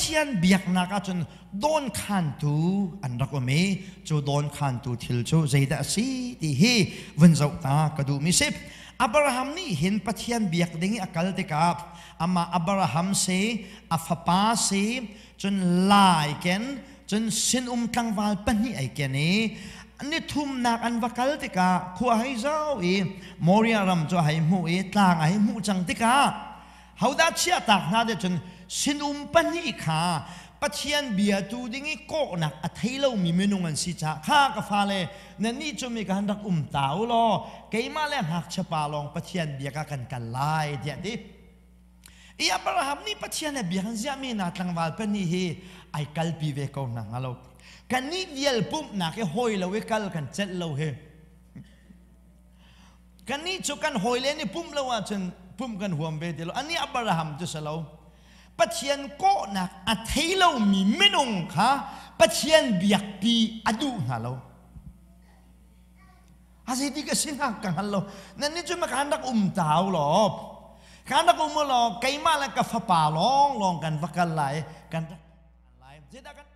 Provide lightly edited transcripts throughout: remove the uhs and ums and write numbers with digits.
Pathian biaknak ahcun dawnkhantu an rak um i cu dawnkhantu thil cu zeidah a si ti hi vun zoh ta ka duhmi si. Abraham nih hin Pathian biak ding i a kal tikah amah Abraham si, a fapa si, cun lai ken, cun sinum tlangval pahnih ai ken i ni thumnak an va kal tikah khua hei zau i Moria ram cu a hei hmuh i tlang a hei hmuh cang tikah hodah chiahtak hna de cun sinum pahnih kha Pathian bia tu ding i kawhnak a thei lomi minung an si caah kha ka fale nannih cu mi kan rak um ta u law keimah le ngakchia pa lawng Pathian bia ka kan kal lai tiah ti. I Abraham nih Pathian he bia kan ziahmi hna tlangval pahnih hi ai kalpi ve ko hna hnga lo. Kannih vial pumhnak i hawi lo i kal kan celh lo hi. Kannih cu kan hawile nih pumh lo ahcun pumh kan huam ve ti lo. Anih Abraham cu si lo. Pathian kawhnak a thei lomi minung kha Pathian biakpi a duh hna lo. A zeiti ka si hnga ka hngal lo. Nannih cu makan rak um tau law. Kan rak um law keimah le ka fapa lawng lawng kan va kal lai. Kan rak lai. Zeidah kan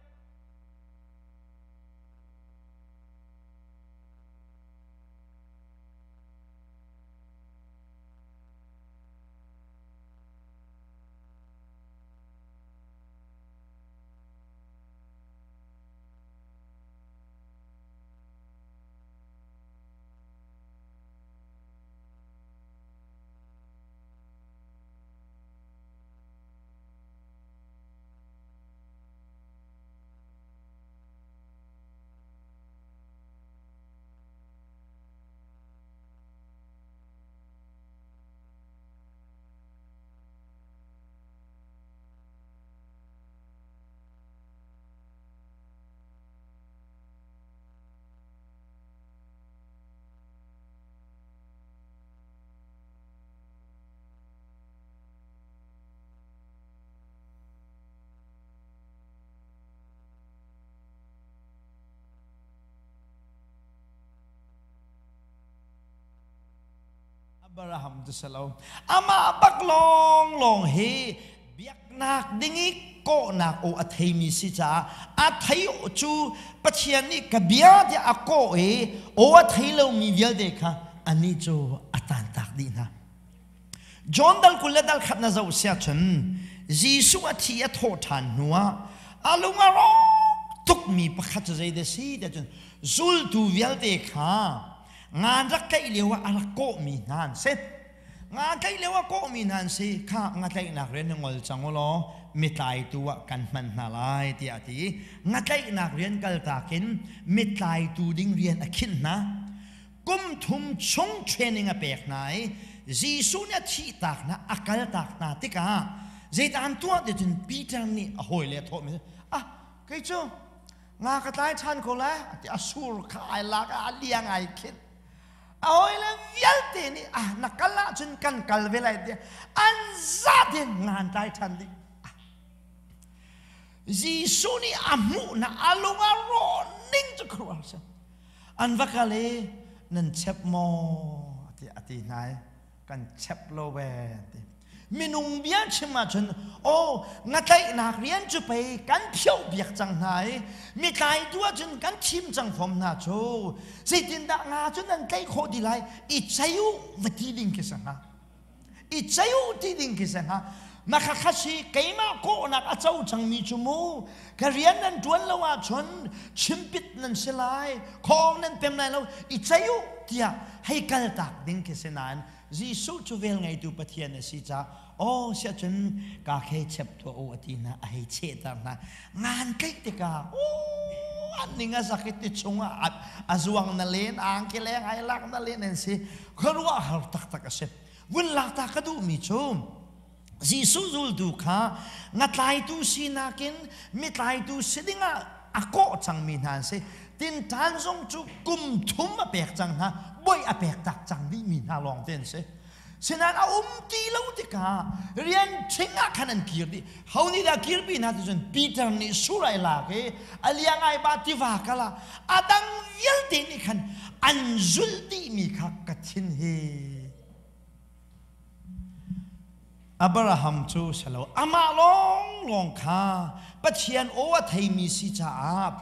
Abraham cu si lo. Amah bak lawnglawng hi biaknak ding i kawhnak aw a theimi si caah a thei cu Pathian nih ka bia tiah a kawh i aw a thei lomi vialte kha anih cu a tantak dih hna. John dal 20 le dal khat na zoh siah cun Jesuh a thi a thawh ṭhan hnuah a lung a rawk tukmi pakhat cu zei dah si tiah cun zultu vialte kha ngan rak tlaih lio ah a rak kawhmi hna an si. Nga tlaih lio ah kawhmi hna an si. Kha nga tlaihnak rian hi ngol cang u law mitlaitu ah kan hman hna lai tiah a ti. Nga tlaihnak rian kaltak in mitlaitu ding rian a khinh hna. Kum thum chung training a pek hna i Jesuh nih a thihtak hna, a kaltak hna tikah zeidah an tuah ti cun Peter nih a hawile a thawhmi ah kei cu nga ka tlai ṭhan ko lai a ti. A sur kha ai lak ah a liang ai khinh. A hawile vialte nih ah na kal ahcun kan kal ve lai tiah an zatin nga an tlai ṭhan dih. Jesuh nih a hmuh na a lung a rawh ning cu khuaruahhar si. An va kal i nan chep maw ti a ti hna i kan chep lo ve ti. Minung bia chim ahcun aw ngatlaihnak rian cu pei kan phioh biak cang hna i mi tlaitu ahcun kan thim cang fom hna cu zeitindah nga cu nan tlaih khawh ti lai i chei u va ti ding khi si hnga. I cei u ti ding khi si hnga. Makhakha si keimah kawhnak a co cangmi cu mu ka rian nan ṭuan lo ahcun chimpit nan si lai khawng nan pem lai lo i cei u tiah hei kaltak ding khi si nain Jesuh cu vel ngeitu Pathian a si caah aw siah cun ka khei chep tuah u a ti hna a hei chehter hna ngan tlaih tikah an ning a zak i ti chungah a zuang na len angki leng ai lak na len an si khuaruahhar taktak a si. Vun lak ta ka duhmi cu Jesuh zultu kha ngatlaitu sinak in mitlaitu si dingah a kawh cangmi hna an si. Tinṭan zong cu kum thum a pek cang hna, boi a pek tak cang dihmi hna lawng te an si. Sinain a um ti lo tikah rian ṭhing ah khan an kir dih. Ho nih dah kirpi hna ti cun Peter nih sur ai lak i a liang ai ba tiva kal ah a dang vialte nih khan an zulh dihmi kha ka thin hi. Abraham cu si lo amah lawnglawng kha Pathian aw a theimi si caah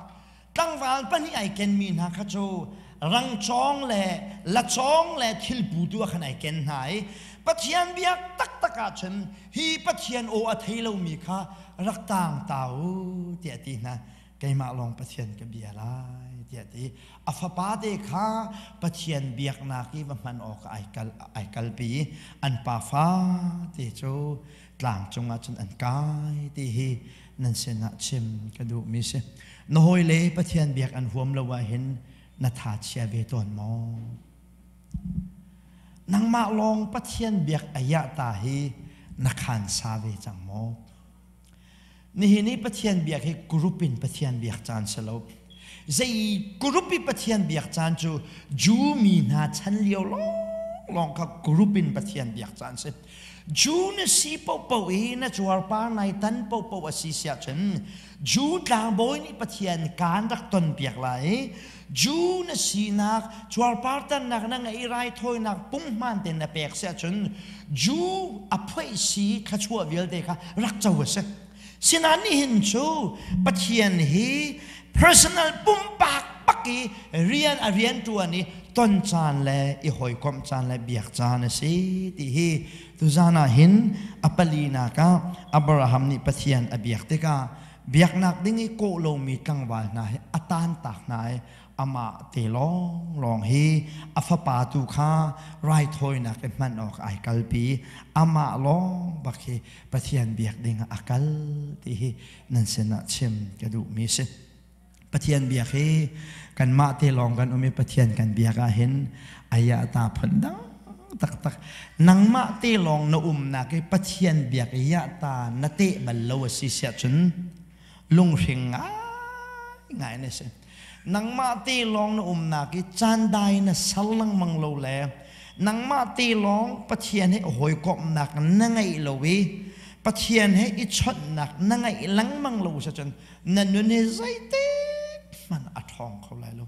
tlangval pahnih ai kenmi hna kha cu rangcawng le lacawng le thilpu tu ah khan ai ken hna i Pathian biak taktak ahcun hi Pathian aw a thei lomi kha rak tang ta u tiah a ti hna. Keimah lawng Pathian ka bia lai tiah ti. A fapa te kha Pathian biaknak i va hman awk ai kal ai kalpi i an pafa te cu tlang cungah cun an kai ti hi nan sinah chim ka duhmi si. Na hawile Pathian biak an huam lo ahhin na tha chia ve tawn maw? Nangmah lawng Pathian biak ayah ta hi na khan sa ve cang maw? Nihin i Pathian biak hi group in Pathian biak caan si lo. Zei group i Pathian biak caan cu Jew mi hna chan lio lawnglawng kha group in Pathian biak caan si. Jew na si paohpaoh i na cuarpar nai tan paohpaoh a si siah cun Jew tlangbawi nih Pathian kaan rak tonpiak lai i Jew na sinak cuarpar tannak na ngeih raithawinak punghman tein na pek si ahcun Jew a phoih si thluachuah vialte kha rak co a si. Sinain nihin cu Pathian hi personal pumpak bak i rian a rian ṭuan i ton caan le i hawikomh caan le biak caan a si ti hi tuzan ah hin a palinak ah Abraham nih Pathian a biak tikah biaknak ding i kawh lomi tlangval hna hi a taantak hna i amah te lawnglawng hi a fapa tu kha raithawinak i hman awk ai kalpi. Amah lawng bak hi Pathian biak ding ah a kal ti hi nan sinah chim ka duhmi si. Pathian biak hi kanmah te lawng kan um i Pathian kan biak ah hin aya ta phun dang taktak. Nangmah te lawng na umnak i Pathian biak i ya ta na teh bal lo a si siah cun lunghring ngai ngai na si. Nangmah te lawng na umnak i caan dai na sal lengmang lo le nangmah te lawng Pathian he hawikomhnak na ngeih lo i Pathian he i chawnhnak na ngeih lengmang lo si cun na nun hi zeitik hmanh a ṭhawng kho lai lo.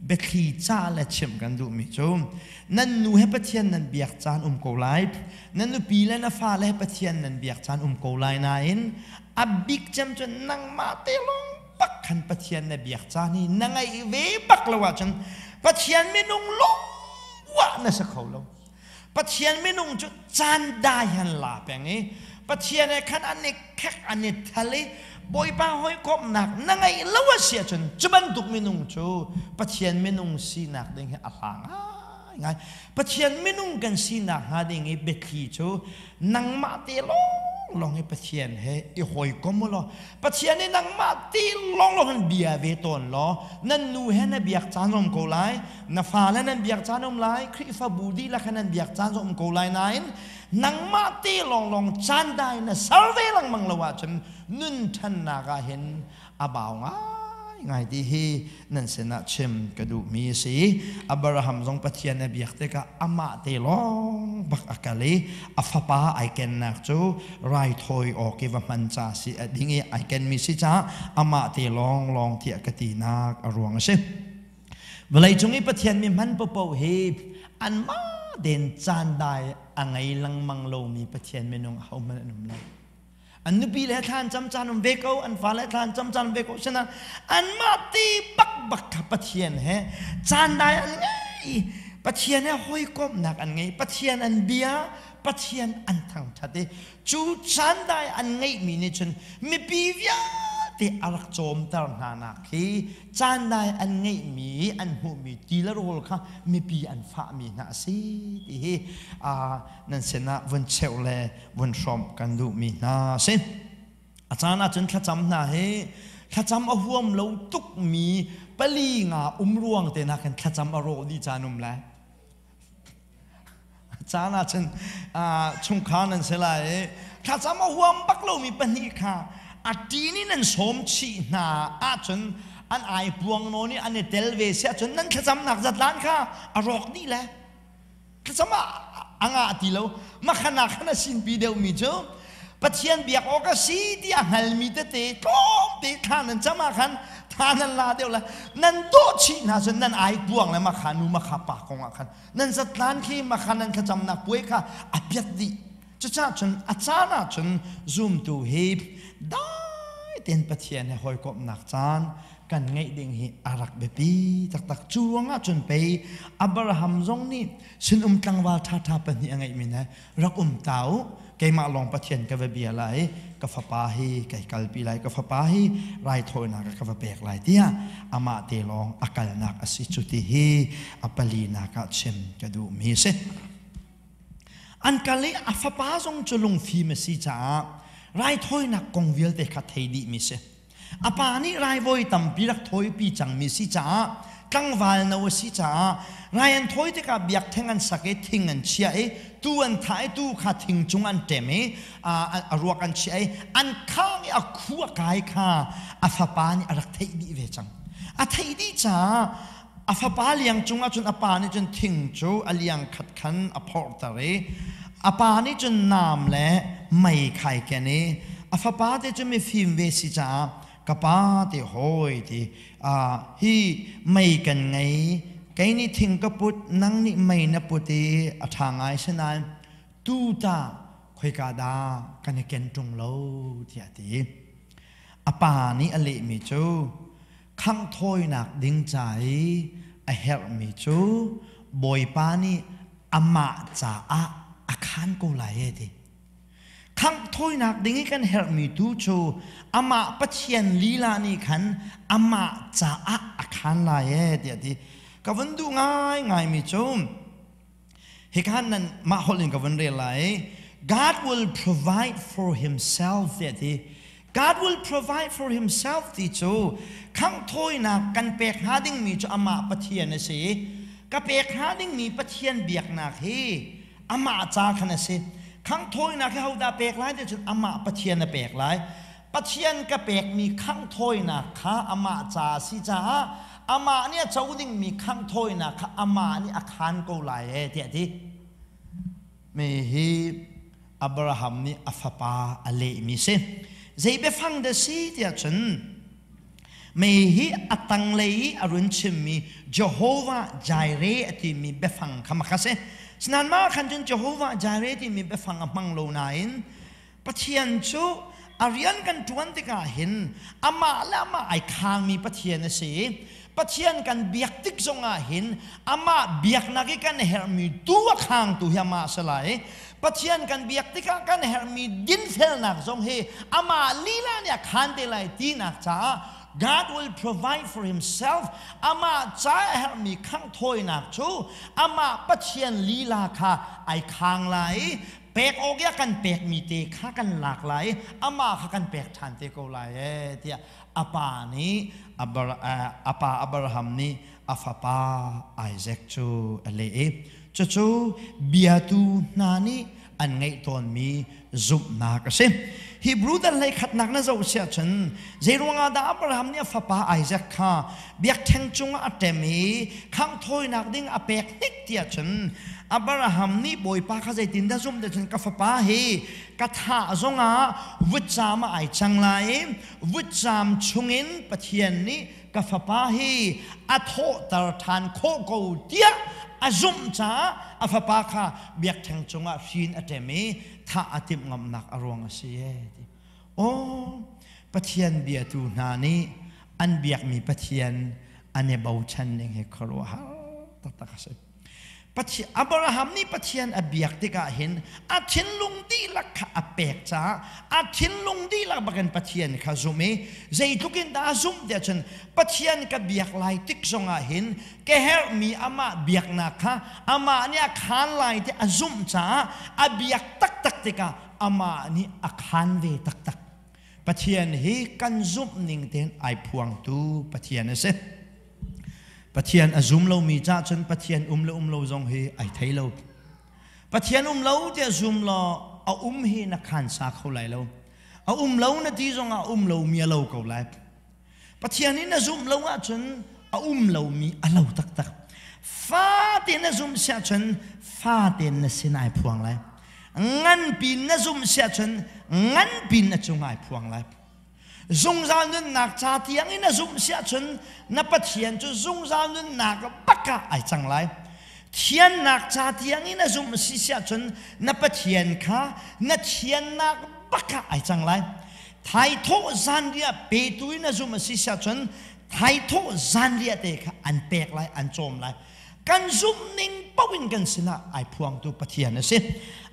Biathli ca le chimh kan duhmi cu nan nu he Pathian nan biak caan um ko lai, na nupi le na fale he Pathian nan biak caan um ko lai nain a bik cem cu nangmah te lawng bak khan Pathian na biak caan hi na ngeih ve bak lo ahcun Pathian minung lung wah na si kho lo. Pathian minung cu caan dai han la peng i Pathian he khan an i khek an i thal i Bawipa hawikomhnak na ngeih lo a si ahcun cu bantuk minung cu Pathian minung sinak ding hi a hla ngaingai. Pathian minung kan sinak hnga ding i biathli cu nangmah te lawnglawng hi Pathian he i hawikom u law Pathian nih nangmah ti lawnglawng in bia ve tawn law nan nu he na biak caan um ko lai, na fale nan biak caan um lai, Khrihfabu dihlak he nan biak caan um ko lai nain nangmah ti lawnglawng caan dai na ser ve lengmang lo ahcun nun ṭhannak ah hin a bau ngaingai ti hi nan sinah chim ka duhmi a si. Abraham zong Pathian a biak tikah amah te lawng bak a kal i a fapa ai kennak cu raithawi awk i va hman ca si a ding i ai kenmi si caah amah te lawng lawng tiah ka tinak a ruang a si. Vawleicung i Pathian mi hman paohpaoh hi anmah tein caan dai a ngei lengmang lomi Pathian minung ahohmanh an um lo. An nupi le thla an cam caan um ve ko, an fale thla an cam caan um ve ko. Asinain anmah ti bak bak kha Pathian he caan dai an ngei. Pathian he hawikomhnak an ngei. Pathian an bia, Pathian an thangṭhat i cu caan dai an ngeihmi nih cun mipi vialte a rak cawmter hna nak hi caan dai an ngeihmi an hmuhmi ti le rawl kha mipi an fahmi hna a si ti hi nan sinah vun cheuh le vun hrawmh kan duhmi hna a si. A caan ahcun thlacam hna hi thlacam a huam lo tukmi pali nga um ruang te hna khan thlacam a rawh dih caan um lai. A caan ahcun chungkhar nan si lai i thlacam a huam bak lomi pahnih kha a ṭin in an sawm chih hna ahcun an ai puang nawn i an i tel ve si ahcun nan thlacamnak zatlan kha a rawk dih le thlacam ah a ngah ti lo. Makhan ah khan a sinpi deuhmi cu Pathian biak awk a si ti a hngalmi tete tlawmte thla nan cam ah khan tha nan la deuh la nan dawh chih hna cun nan ai puang le makha nu makha pa kong ah khan nan zatlan khi makha nan thlacamnak puai kha a piat dih. Cucaah cun a caan ahcun zumtu hi dai tein Pathian he hawikomhnak caan kan ngeih ding hi a rak biapi taktak. Cu ruangah cun pei Abraham zong nih sinum tlangval ṭhaṭha pahnih a ngeihmi hna rak um ta u, keimah lawng Pathian ka va bia lai, ka fapa hi kai kalpi lai, ka fapa hi raithawinak ah ka va pek lai tiah amah te lawng a kalnak a si cu ti hi a palinak ah chim ka duhmi a si. An kal i a fapa zong cu lungfim a si caah raithawinak kong vialte kha thei dihmi si. A pa nih raivawi tampi rak thawipi cangmi si caah tlangval no a si caah rai an thawi tikah biakṭheng an sak i thing an chiah i tuu an thah i tuu kha thing cung an ṭem i a ruak an chiah i an khang i a khu a kai kha a fapa nih a rak theih dih ve cang. A theih dih caah a fapa liang cungah cun a pa nih cun thing cu a liang khat khan a phorhter i a pa nih cun naam le mei khai ken i a fapa te cu mifim ve si caah ka pa te hawi ti hi mei kan ngei, kei nih thing ka put, nang nih mei na put i a ṭha ngai, sinain tu ta khoika dah kan i ken ṭung lo tiah a ti. A pa nih a lehmi cu khanghthawinak ding ca i a herhmi cu Bawipa nih amah caah a khaan ko lai e ti. Khanghthawinak ding i kan herhmi tu cu amah Pathian lila nih khan amah caah a khaan lai e tiah ti. Ka vun duh ngaingaimi cu hika nan mah holh in ka vun rel lai. God will provide for himself tiah ti. God will provide for himself ti cu khanghthawinak kan pek hnga dingmi cu amah Pathian a si. Ka pek hnga dingmi Pathian biaknak hi amah ca khan a si. Khanghthawinak hi hodah pek lai ti cun amah Pathian a pek lai. Pathian ka pekmi khanghthawinak kha amah ca a si caah amah nih a co dingmi khanghthawinak kha amah nih a khaan ko lai e tiah a ti. Mi hi Abraham nih a fapa a lehmi si. Zei biafang dah si tiah cun mei hi a tanglei i a run chimmi Jehovah Jireh a timi biafang kha makha si. Sinain mah khan cun Jehovah Jireh timi biafang a hmang lo nain Pathian cu a rian kan ṭuan tikah hin amah le amah ai khangmi Pathian a si i Pathian kan biak tik zongah hin amah biaknak i kan herhmi tu a khangtu hi amah a si lai i Pathian kan biak tikah kan herhmi dinfelnak zong hi amah lila nih a khan te lai tinak caah God will provide for himself. Amah ca a herhmi khanghthawinak cu amah Pathian lila kha ai khang lai i pek awk i a kan pekmi te kha kan lak lai i amah kha kan pek ṭhan te ko lai ee tiah a pa nih a pa Abraham nih a fapa Isaac cu a leh i cucu biatu hna nih an ngeih tawnmi zumhnak a si. Hebrew dal hlei khatnak na zoh si ahcun zeiruangah dah Abraham nih a fapa Isaac kha biakṭheng cungah a ṭem i khanghthawinak ding a pek hnik ti ahcun Abraham nih Bawipa kha zeitindah zumh ti ahcun ka fapa hi ka thah zongah vutcaam ah ai cang lai i vutcaam chungin Pathian nih ka fapa hi a thawhter ṭhan khawh ko tiah a zumh caah a fapa kha biakṭheng cungah hrin a ṭem i thah a timh ngamnak a ruang a si ee ti. Aw, Pathian biatu hna nih an biakmi Pathian an i bochan ning hi khuaruahhar taktak a si. Pathian, Abraham nih Pathian a biak tikah hin a thinlung dihlak kha a pek caah a thinlung dihlak bakin Pathian kha zum i zeitluk in dah a zumh tiah cun Pathian ka biak lai tik zongah hin ka herhmi amah biaknak kha amah nih a khaan lai ti a zumh caah a biak taktak tikah amah nih a khaan ve taktak. Pathian hi kan zumh ning tein ai phuangtu Pathian a si. Pathian a zum lomi cah cun Pathian um le um lo zong hi ai thei lo. Pathian um lo tiah zum law a um hi na khan sa kho lai lo. A um lo na ti zong ah um lomi a lo ko lai. Pathian hi na zumh lo ahcun a um lomi a lo taktak. Fa tein na zumh siah cun fa tein na sin ai phuang lai. Nganpi na zumh siah cun nganpi na cung ai phuang lai. Zungzal nunnak ca tiang in na zumh si ahcun na Pathian cu zungzal nunnak bak ah ai cang lai. Thiannak ca tiang in a zumh si siah cun na Pathian kha na thiannak bak ah ai cang lai. Thaithawh zanriah petu in a zumh a si siah cun thaithawh zanriah te kha an pek lai, an cawm lai. Kan zumh ning paoh in kan sinah ai phuangtu Pathian a si.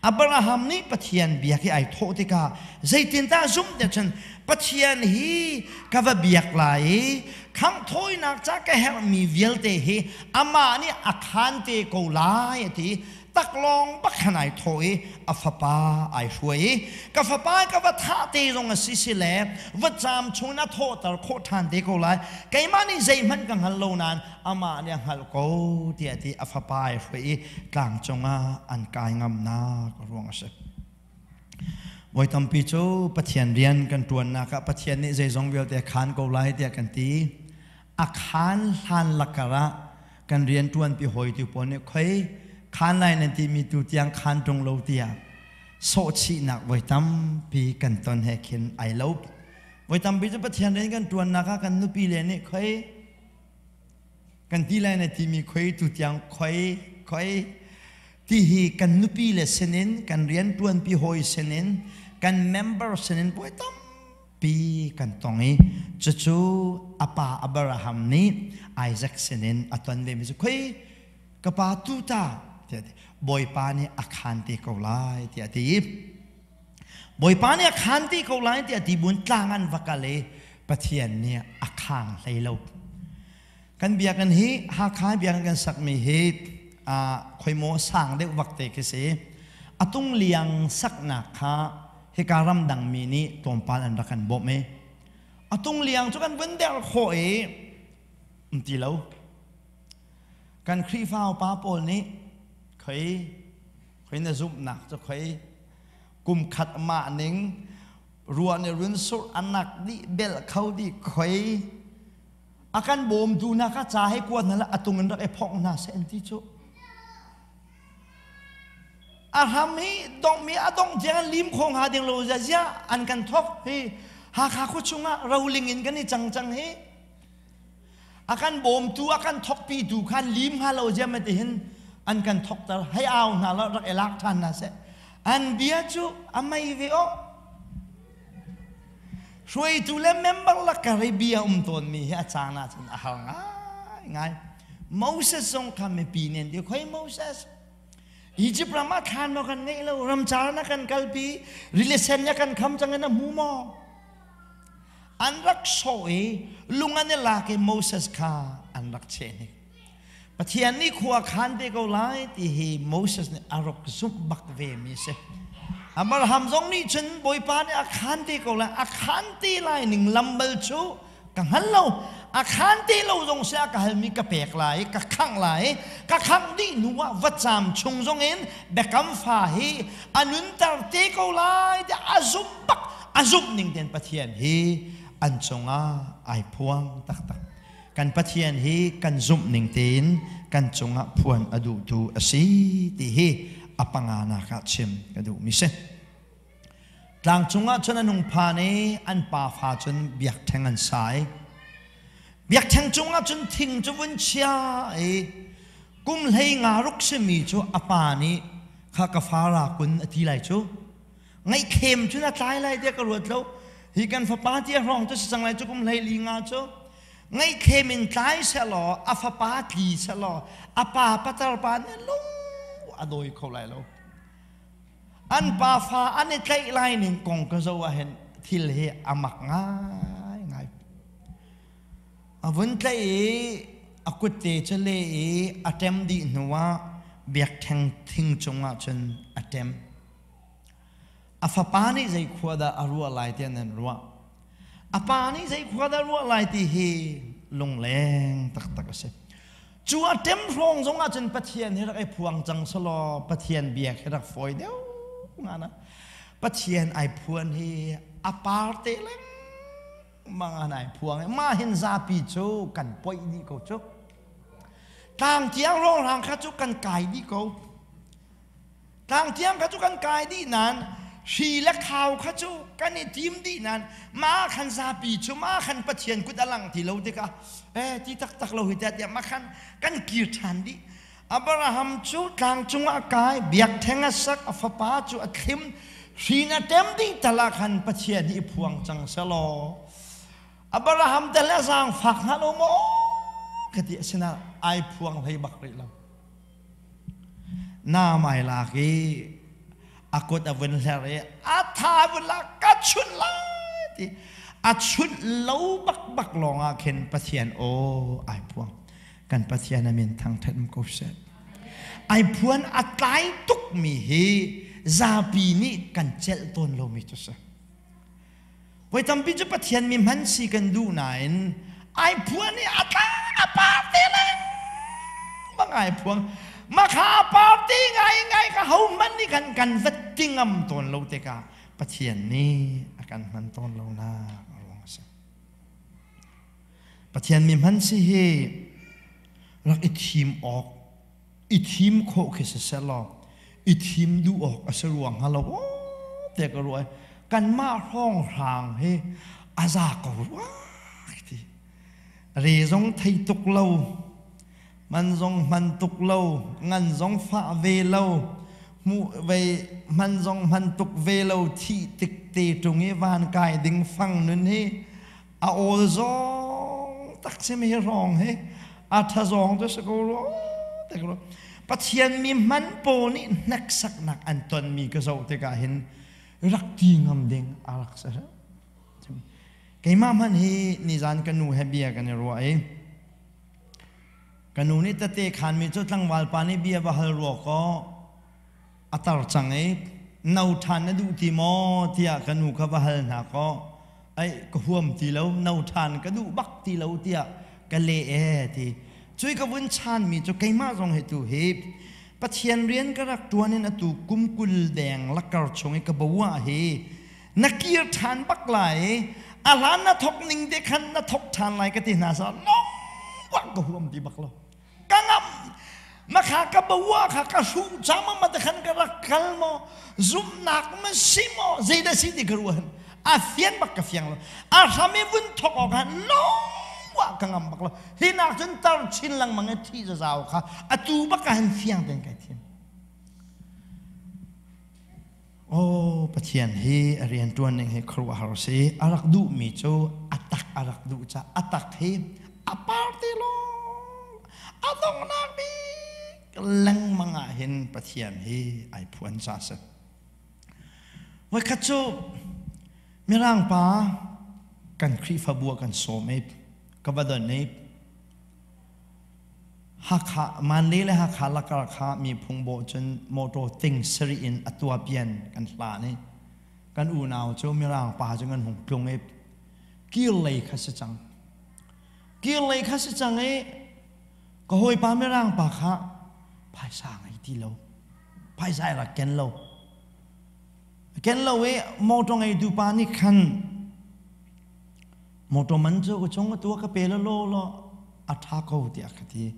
Abraham nih Pathian biak i ai thawh tikah zeitindah zumh tiah cun Pathian hi ka va biak lai i khanghthawinak ca ka herhmi vialte hi amah nih a khaan te ko lai a ti. Taklawng bak khan ai thawh i a fapa ai hruai i ka fapa ka va thah te zong a si si le vutcaam chung in a thawhter khawh ṭhan te ko lai. Keimah nih zeihmanh ka hngal lo nain amah nih a hngalh ko tiah ti a fapa ai hruai i tlang cungah an kai ngamnak ruang a si. Voi tampi cu Pathian rian kan ṭuannak ah Pathian nih zeizong vialte a khaan ko lai tiah kan ti. A khaan hlan lakar ah kan rian ṭuanpi hawitu pawl nih khoi khaan lai nan timi tu tiang khaan ṭung lo tiah sawhchihnak voi tampi kan ton he khin ai lo. Voi tampi cu Pathian rian kan ṭuannak ah kan nupi le nih khoi kan ti lai na timi khoi tu tiang khoi khoi ti hi kan nupi le sinin kan rian ṭuanpi hawi sinin kan member sinin voi tampi kan tong i cucu a pa Abraham nih Isaac sinin a ton ve mi cu khoi ka pa tu ta tiah ti Bawipa nih a khaan te ko lai tiah ti Bawipa nih a khaan te ko lai tiah ti buin tlang an va kal i Pathian nih a khang hlei lo. Kan biakinn hi Hakha biakinn kan sakmi hi khoimaw sang deuh vak te khi si. A tung liang saknak kha hika ramdang mi nih tlawmpal an rak kan bawmh i a tung liang cu kan vun der khawh i um ti lo. Kan Khrihfa upa pawl nih khoi khoi na zumhnak cu khoi kum khat mah ning ruah nih run surh anak dih bel kho dih khoi a kan bawmtu hna kha ca he kuat hna la a tung in rak i phawng hna seh an ti cu a hram hi dong mi a dong tiang an lim kho hnga ding lo zia zia an kan thok hi Hakha khua chungah roling in kan i cang cang hi a kan bawmtu a kan thokpitu khan lim hnga lo zia ma ti hin an kan thokter hei au hna lo rak i lak ṭhan hna seh an bia cu a mei ve o Hruaitu le member lakar i bia um tawnmi hi a caan ahcun a har ngaingai. Moses zong kha mipi nih an ti, khoi Moses, Egypt ram ah thlan maw kan ngeih lo, ramcar na kan kalpi, rili sen na kan kham cang in a hmu maw? An rak sawh i lung an i lak i Moses kha an rak cheh hnik. Pathian nih khua khan te ko lai ti hi Moses nih a rak zumh bak ve mi si. Abraham zong nih cun Bawipa nih a khan te ko lai, a khan te lai ning lam bal cu ka hngal lo. A khan te lo zong si a ka halmi ka pek lai, ka khangh lai. Ka khangh dih hnu ah vacam chung zong in biakam fa hi a nunter te ko lai tiah a zumh bak, a zumh ning tein Pathian hi an cungah ai phuang taktak. Kan Pathian hi kan zumh ning tein kan cungah phuan a duhtu a si ti hi a panganak ah chim ka duhmi si. Tlang cungah cun an hung phan i an pafa cun biakṭheng an sa i biakṭheng cungah cun thing cu vun chia i kum hlei nga ruk simi cu a pa nih kha ka fa ra kun a ti lai cu ngaihthlem cun a tlai lai tiah ka ruat lo hi kan fapa tia hrawng cu si cang lai cu kum hlei li nga cu ngaihthlem in tlai sehlaw a fapa tli sehlaw a pa patar pa nih lung a dawi kho lai lo an pa fa an i tlaih lai ning kong ka zo ah hin thil hi a mak ngai ngai a vun tlaih i a kutte cu le i a ṭem dih hnu ah biakṭheng thing cungah cun a ṭem A fapa nih zei khua dah a ruah lai tiah nan ruah? A pa nih zei khua dah ruah lai ti hi lungleng taktak a si. Cu a ṭem hrawng zong ahcun Pathian hi rak i phuang cang selaw Pathian biak hi rak fawi deuh nga na. Pathian ai phuan hi a par te lengmang an ai phuang i mah hin zapi cu kan poih dih ko cu. Tlang tiang rongrang kha cu kan kai dih ko. Tlang tiang kha cu kan kai dih nain hri le khau kha cu kan i tim dih nain mah khan zapi cu mah khan Pathian kut a lang ti lo tikah eh ti taktak lo hi tiah tiah mah khan kan kir ṭhan dih. Abraham cu tlang cungah a kai, biakṭheng a sak, a fapa cu a thlim, hrin a ṭem dih tal ah khan Pathian hi i phuang cang selaw Abraham tel a zaangfak hnga lo maw ka ti asinain ai phuang hlei bak rih lo. Na mai lak i a kut a vun hler i a tha vun la ka chunh lai ti a chunh lo bak bak lawng ah khin Pathian aw ai phuang. Kan Pathian a min thangṭhat um ko seh. Ai phuan a tlai tukmi hi zapi nih kan celh tawn lomi cu si. Voi tampi cu Pathian mi hman si kan duh nain ai phuan i a tla a par te lengmang ai phuang. Makha a par te ngai ngai ka ho hmanh nih kan kan vat ti ngam tawn lo tikah Pathian nih a kan hman tawn lo nak a ruang a si. Pathian mi hman si hi rak i thim awk i thim khawh khi siseh law i thim duh awk a si ruang hnga lo te ka ruah kanmah hrawnghrang hi a za ko rua ti re zong thei tuk lo man zong hman tuk lo ngan zong fah ve lo hmuh ve hman zong hman tuk ve lo thih tik te ṭung i van kai ding fang nun hi a awl zong tak si mi hrawng hi a tha zong cu si ko rua te ko Pathian mi hman pawl nih hneksaknak an tonmi ka zoh tikah hin rak ti ngam ding a rak si keimah hmanh hi nizan ka nu he bia kan i ruah i ka nu nih tete khan mi cu tlangval pa nih bia va hal rua kaw a tar cang i no ṭhan na duh ti maw tiah ka nu kha va hal hna kaw ai ka huam ti lo no ṭhan ka duh bak ti lo tiah ka leh e ti cui ka vun chanmi cu keimah zong hi tu hi Pathian rian ka rak ṭuan in atu kum 20 deng lakar chung i ka bo ah hi na kir ṭhan bak lai i a hlan na thok ning te khan na thok ṭhan lai ka ti hna sa nong ka huam ti bak lo ka ngam makha ka bawa kha ka hru chama ma te khan ka rak kal mo zumnak ma si mo zeidah si ti ka ruan a fian bak ka fiang lo a hram i vun thok awk han long wa ka ngam bak lo hi nak cun tar chin lengmang i thi zazau kha atu bak ka han fiang ten kai thiam Oh, Pathian hi a rian ṭuan ning hi khuaruahhar si. A rak duhmi cu a tak a rak duh ca a tak hi a par te lawng a donghnak bik lengmang ah hin Pathian hi ai phuan ca si. Voikhat cu Mirang pa kan Khrihfabu ah kan sawm i ka va don i Hakha Manle le Hakha lakar kha miphung bawh cun motor ting sarih in a tuapian kan hlan i kan unau cu Mirang pa cu kan hung tlung i kir lei kha si cang. Kir lei kha si cang i ka hawipa Mirang pa kha phaisa ngei ti lo. Phaisa ai rak ken lo. Ken lo i motor ngeitu pa nih khan Motor man cu ka chung atu ka pe law law a ṭha ko tiah ka ti.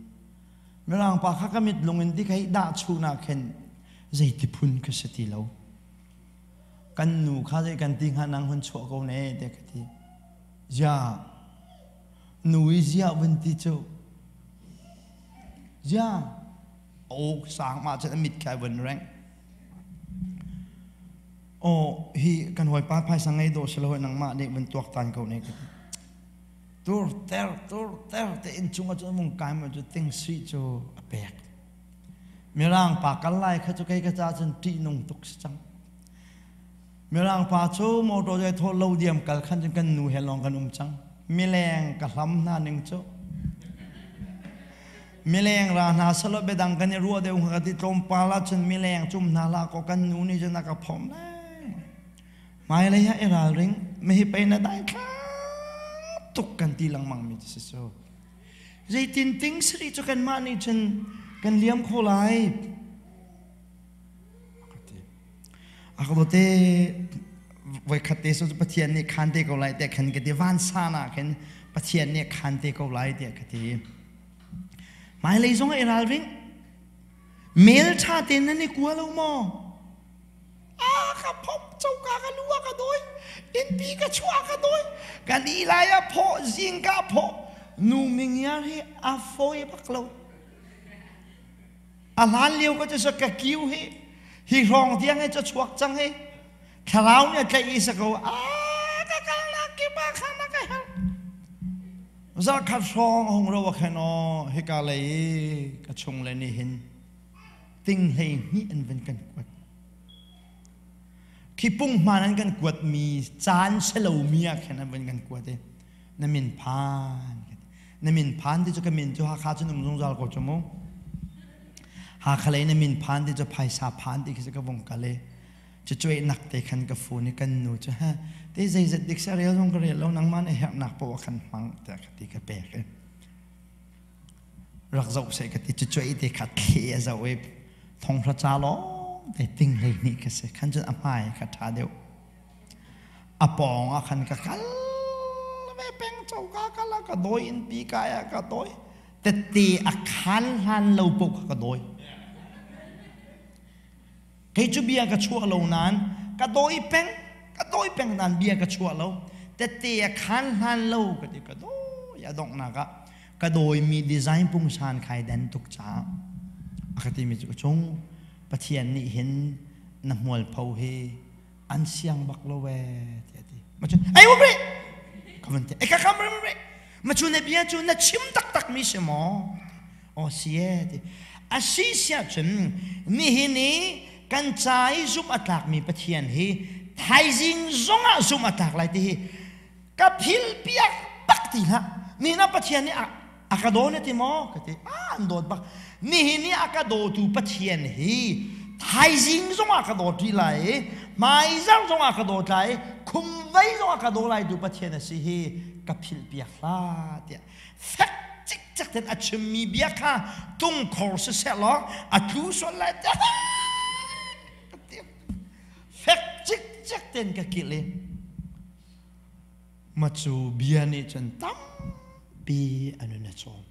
Mirang pa kha ka mit lung in ti ka hei dah chun ah khin zeiti phun ka si ti lo. Kan nu kha zei kan ti hnga nang hun chuah ko ne tiah ka ti. Zia nu i zia vun ti cu zia aw sang ma cun a mit kha vun reng. Aw hi kan hawipa phaisa ngei dawh si lo nangmah nih vun tuaktan ko ne ka ti. Tur ter tur ter te inn chung ah cun mung kai ma cu ting sui cu a pek. Mirang pa kal lai kha cu kei ka ca cun ṭihnung tuk si cang. Mirang pa cu motor zai thaw lo diam kal khan cun kan nu he lawng kan um cang. Mileng ka hlam hna ning cu. Mileng ra hna selaw biadang kan i ruah deuh hnga ka ti tlawmpal ahcun mileng cum hna hlah kaw kan nu nih cun a ka phomh lengmang. Hmailei ah i ralring, mihi pei na dai thla tuk kan ti lengmang mi si cu. Zeitin ting sari cu kanmah nih cun kan liam kho lai. A ka te voikhat te so Pathian nih khan te ko lai te khan ka ti van san ah khin Pathian nih khan te ko lai tiah ka ti. Hmailei zong ah i ralring. Mail ṭha tein nan i kua lo maw? A ka phop coka ka lu a ka dawi. Innpi ka chuah ka dawi. Ka li lai a phawh, zing ka phawh. Nu mingiar hi a fawi bak lo. A hlan lio ka cu ka kiu hi hi hrawng tiang hi cu chuak cang hi thlarau nih a tlaih i sa ko a ka kalnak kip ah khan a ka herh. Zarkhat hrawng a hung ro a khen aw hika lei i ka chung le nih hin ting 12 an van kan kuat. Khi punghman an kan kuat mi caan selo mi ah khin an van kan kuat i na min phan na min phan ti cu ka min cu Hakha cun um zungzal ko cu mu. Hakha lei na min phan ti cu phaisa phan ti khi cu ka vung kal i cucuai nak te khan ka phone i kan nu cu ha te zeizat dik sa rel zong ka rel lo nangmah na herhnak poah khan hmang tiah ka ti ka pek i rak zoh seh ka ti cucuai te kha thle a zoh i thonghra ca lawng te ting 12 ka si khan cun a hmai kha ṭha deuh a pawng ah khan ka kal ve peng coka kal ah ka dawi in pi kai ah ka dawi tette a khan hlan lo paoh kha ka dawi. Kei cu bia ka chuah lo nain ka dawi peng, ka dawi peng nain bia ka chuah lo. Tette a khan hlan lo ka ti ka dawi a donghnak ah ka dawimi design pungsan khai den tuk caah a ka timi cu cung Pathian nih hin na hmualpho hi an siang bak lo ee tiah a ti. Ma cu ei um rih ka van ti. Ei ka kam rih. Ma cu na bia cu na chim taktak mi si maw? Aw si e ti. A si siah cun nihin i kan ca i zumh a tlakmi Pathian hi thaizing zongah zumh a tlak lai ti hi ka phil piak bak ti hlah. Nihin ah Pathian nih a ka daw na ti maw? Ka ti. Ah, an dawt bak. Nihin i a ka dawtu Pathian hi thaizing zongah ka dawt rih lai i hmaizarh zongah ka dawt lai i khumvei zongah ka daw lai tu Pathian a si hi ka philh piak hlah tiah fek cikcek tein a chimmi bia kha tungkhor siseh law a tlu sual lai tiah fek cikcek tein ka kilh i macu bia nih cun tampi a nun a cawm.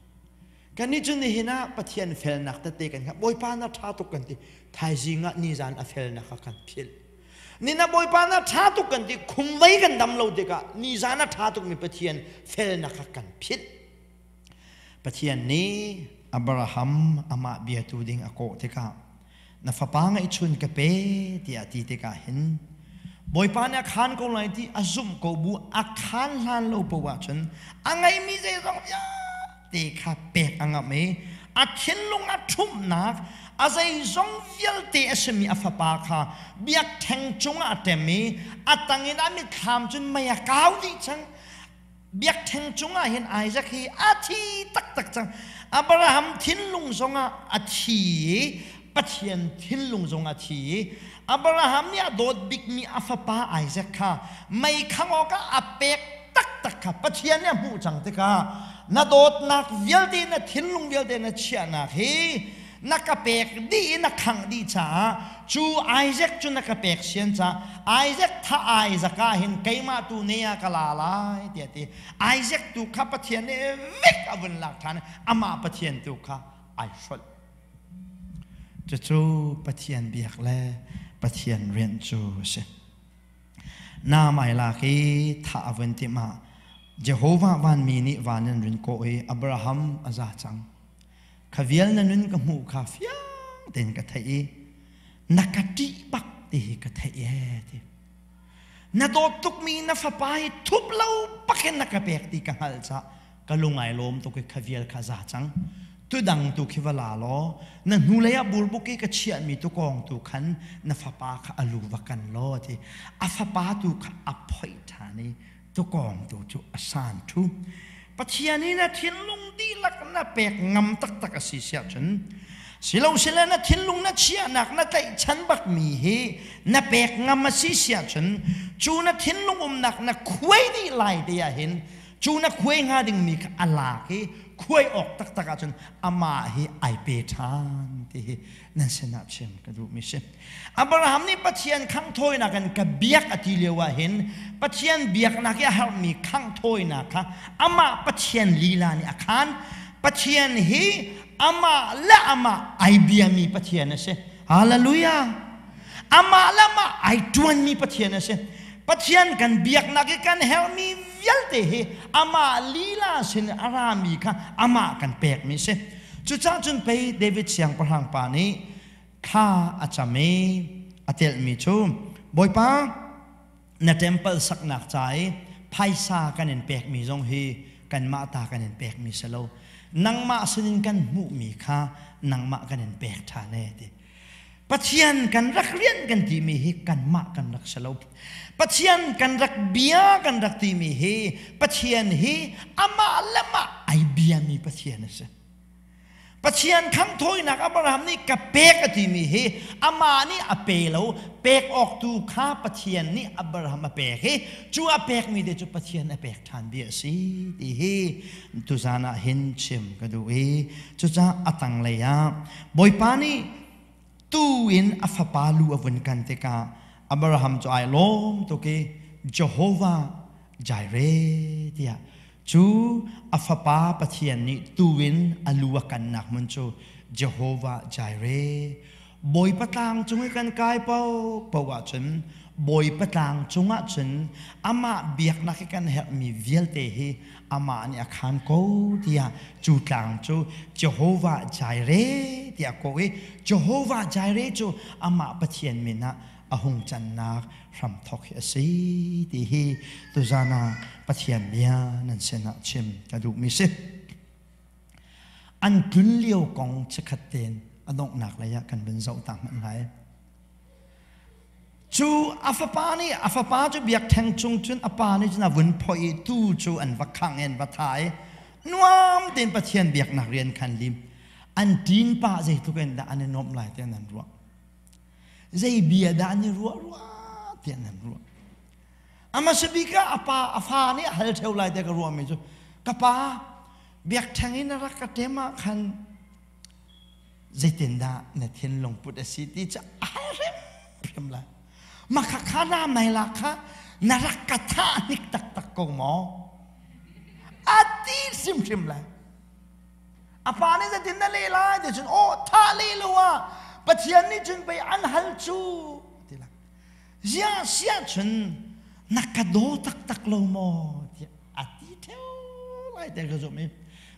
Kannih cu nihin ah Pathian felnak tete kan hngalh. Bawipa na ṭha tuk kan ti. Thaizing ah nizan a felnak kha kan philh. Ni na Bawipa na ṭha tuk kan ti. Khumvei kan dam lo tikah nizan a ṭha tukmi Pathian felnak kha kan philh. Pathian nih Abraham amah biatu ding a kawh tikah na fapa ngeihchun ka pe tiah ti tikah hin Bawipa nih a khaan ko lai ti a zumh ko bu a khaan hlan lo poah ahcun a ngeimi zeizong vialte kha pek a ngamh i a thinlung a ṭhumhnak a zeizong vialte a simi a fapa kha biakṭheng cungah a ṭem i a tangin a mitthlam cun mei a kau dih cang. Biakṭheng cungah hin Isaac hi a thi taktak cang. Abraham thinlung zongah a thi i Pathian thinlung zongah a thi i Abraham nih a dawt bikmi a fapa Isaac kha mei khangh awkah a pek taktak kha Pathian nih a hmuh cang tikah na dawtnak vialte na thinlung vialte na chiahnak hi na ka pek dih i na khangh dih caah cu Isaac cu na ka pek sian caah Isaac tha Isaac ah hin keimah tu ne ah ka la lai tiah ti. Isaac tu kha Pathian nih vek a vun lak ṭhan amah Pathian tu kha ai hrolh. Cucu Pathian biak le Pathian rian cu a si. Na mai lak i thah a vun timh ah Jehovah vanmi nih van in rin kawh i Abraham a za cang. Kha vial na nun ka hmuh kha fiang tein ka theih i na ka ṭih bak ti hi ka theih ee ti. Na dawt tukmi na fapa hi thup lo bakin na ka pek ti ka hngalh caah ka lung ai lawm tuk i kha vial kha za cang. Tudang tu khi va la law na hnulei ah burbuk i ka chiahmi tukawng tu khan na fapa kha a lu va kan law ti. A fapa tu kha a phoih ṭhan i tukawng tu cu a san ṭhu. Pathian i na thinlung dihlak na pek ngam taktak a si siah cun silo sile na thinlung na chiahnak na tlaihchan bakmi hi na pek ngam a si siah cun cu na thinlung umnak na khuai dih lai te ah hin cu na khuai hnga dingmi kha a lak i khuai awk taktak ahcun amah hi ai pe ṭhan ti hi nan sinah chim ka duhmi si. Abraham nih Pathian khanghthawinak in ka biak a ti lio ah hin Pathian biaknak i a harmi khanghthawinak kha amah Pathian lila nih a khaan. Pathian hi amah le amah ai biami Pathian a si. Hallelujah! Amah le amah ai ṭuanmi Pathian a si. Pathian kan biaknak i kan herhmi vialte hi amah lila sin a rami kha amah kan pekmi si. Cucah cun pei David siangpahrang pa nih thla a cam i a telhmi cu Bawipa na temple saknak ca i phaisa kan in pekmi zong hi kanmah ta kan in pekmi si lo nangmah sinin kan hmuhmi kha nangmah kan in pek ṭhan e ti. Pathian kan rak rian kan timi hi kanmah kan rak si lo. Pathian kan rak bia kan rak timi hi Pathian hi amah le mah ai biami Pathian a si. Pathian khanghthawinak Abraham nih ka pek a timi hi amah nih a pe lo, pek awk tu kha Pathian nih Abraham a pek i cu a pekmi te cu Pathian a pek ṭhan bia a si ti hi tuzan ah hin chim ka duh i cucaah a tanglei ah Bawipa nih tu in a fapa lu a vun kan tikah Abraham cu ai lawm tuk i Jehovah Jireh tiah cu a fapa Pathian nih tu in a lu a kannak hmun cu Jehovah Jireh Bawipa tlang cung i kan kai paohpaoh ahcun Bawipa tlang cungah cun amah biaknak i kan herhmi vialte hi amah nih a khaan ko tiah cu tlang cu Jehovah Jireh tiah kawh i Jehovah Jireh cu amah Pathian min ah a hung cannak hramthawk hi a si ti hi tuzan ah Pathian bia nan sinah chim ka duhmi si. An tlun lio kong chikkhat tein a donghnak lei ah kan vun zoh ta hmanh lai. Cu a fapa nih a fapa cu biakṭheng cung cun a pa nih cun a vun phoih i tuu cu an va khangh i an va thah i nuam tein Pathian biaknak rian khan lim. An ṭin pah zeitluk in dah an i nuamh lai tiah nan ruah. Zei bia dah an i ruah rua tiah nan ruah. A hmasa bik ah a pa a fa nih a hal ṭheo lai tiah ka ruahmi cu ka pa biakṭheng in a rak ka ṭem ah khan zeitindah na thinlung put a si ti cu a hal hrimhrim lai. Mah kha na mei la kha na rak ka thah hnik taktak ko maw? A ti hrimhrim lai. A pa nih zeitin na leh lai ti cun aw thah leh lo ah Pathian nih cun pei an hal cu ti lai. Ziah siah cun na ka daw taktak lo maw tiah a ti ṭheo lai te ka zumh i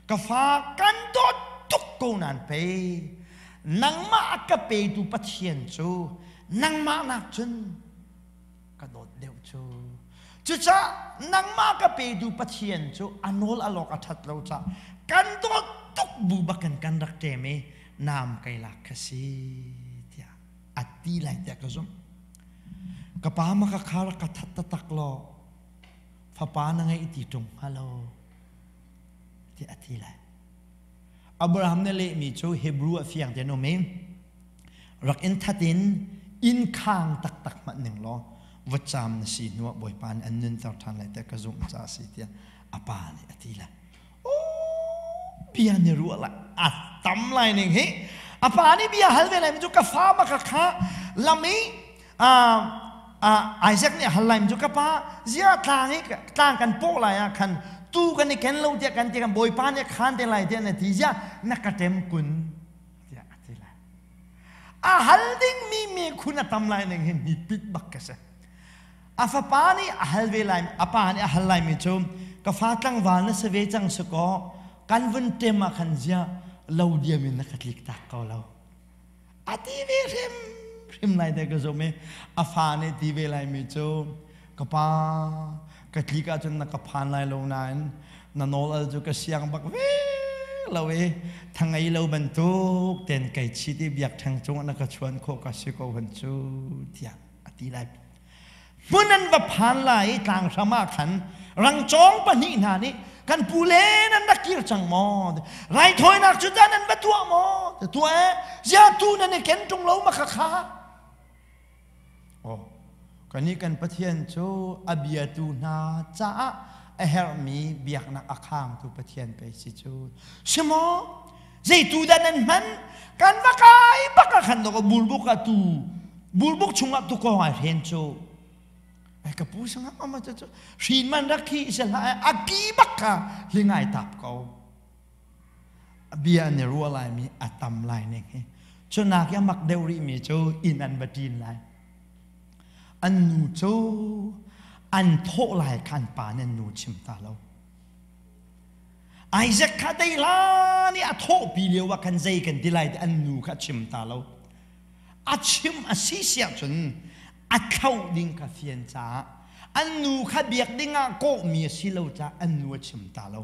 ka fa kan dawt tuk ko nan pei nangmah a ka petu Pathian cu nangmah nak cun ka dawt deuh cu cucaah nangmah ka petu Pathian cu a nawl a lawk a ṭhat lo caah kan dawt tuk bu bakin kan rak ṭem i naam kai lak kha si tiah a ti lai tiah ka zumh. Ka pa ma ka khar ka that taktak law fapa na ngeih ti ṭung hnga lo tiah a ti lai. Abraham nih lehmi cu Hebrew ah fiang tein um i rak in that in inn khang taktak hmanh ning law vutcaam na si hnuah Bawipa nih an nunter ṭhan lai tiah ka zumh caah a si tiah a pa nih a ti lai. Bia ni ruah lai a tam lai ning hi a pa nih bia hal ve lai mi cu ka fa ma ka kha lam i Isaac nih hal lai mi cu ka pa zia tlang i tlang kan pawh lai ah khan tu kan i ken lo tiah kan ti kan bawipa nih khan te lai tiah na ti zia na ka ṭem kun tiah a ti lai a hal ding mi me khun a tam lai ning hi ni pit bak ka si A fapa nih a hal ve lai, a pa nih a hal laimi cu ka fa tlangval na si ve cang si kaw kan vun ṭem ah khan ziah lo diam in na ka tlik tak ko lo. A ti ve hrimhrim lai te ka zum i a fa nih ti ve laimi cu ka pa ka tlik ahcun na ka phan lai lo nain na nawl al cu ka siang bak ve lo i thangei lo bantuk ten kai chit i biakṭheng cungah na ka chuan khawh ka si ko hun cu tiah a ti lai. Hmun an va phan lai i tlanghram ah khan rangcawng pahnih hna nih kan pu le nan rak kir cang maw? Raithawinak cu dah nan va tuah maw? Tuah e, zia tu nan i ken ṭung lo ma kha kha? Oh, kannih kan Pathian cu a biatu hna caah a herhmi biaknak a khangtu Pathian pei si cu. Si maw? Zeitu dah nan hman? Kan va kai bak ah khan dawk burbuk ah tu burbuk chungah tu kong ai hren cu. Ai ka pu sanga ama cu cu hrin man rak khi se hlah a ki bak kha hlingai tap ko. Bia an i ruah lai mi a tam lai ning hi. Cunak i a mak deuh rih mi cu inn an va ṭin lai. An nu cu an thawh lai khan pa nan nu chim ta lo. Isaac kha dei hlan i a thawhpi lio ah khan zei kan ti lai ti an nu kha a chim ta lo. A chim a si siah cun a thlauh ding kha fian caah an nu kha biak ding ah kawhmi a si lo caah an nu a chim ta lo.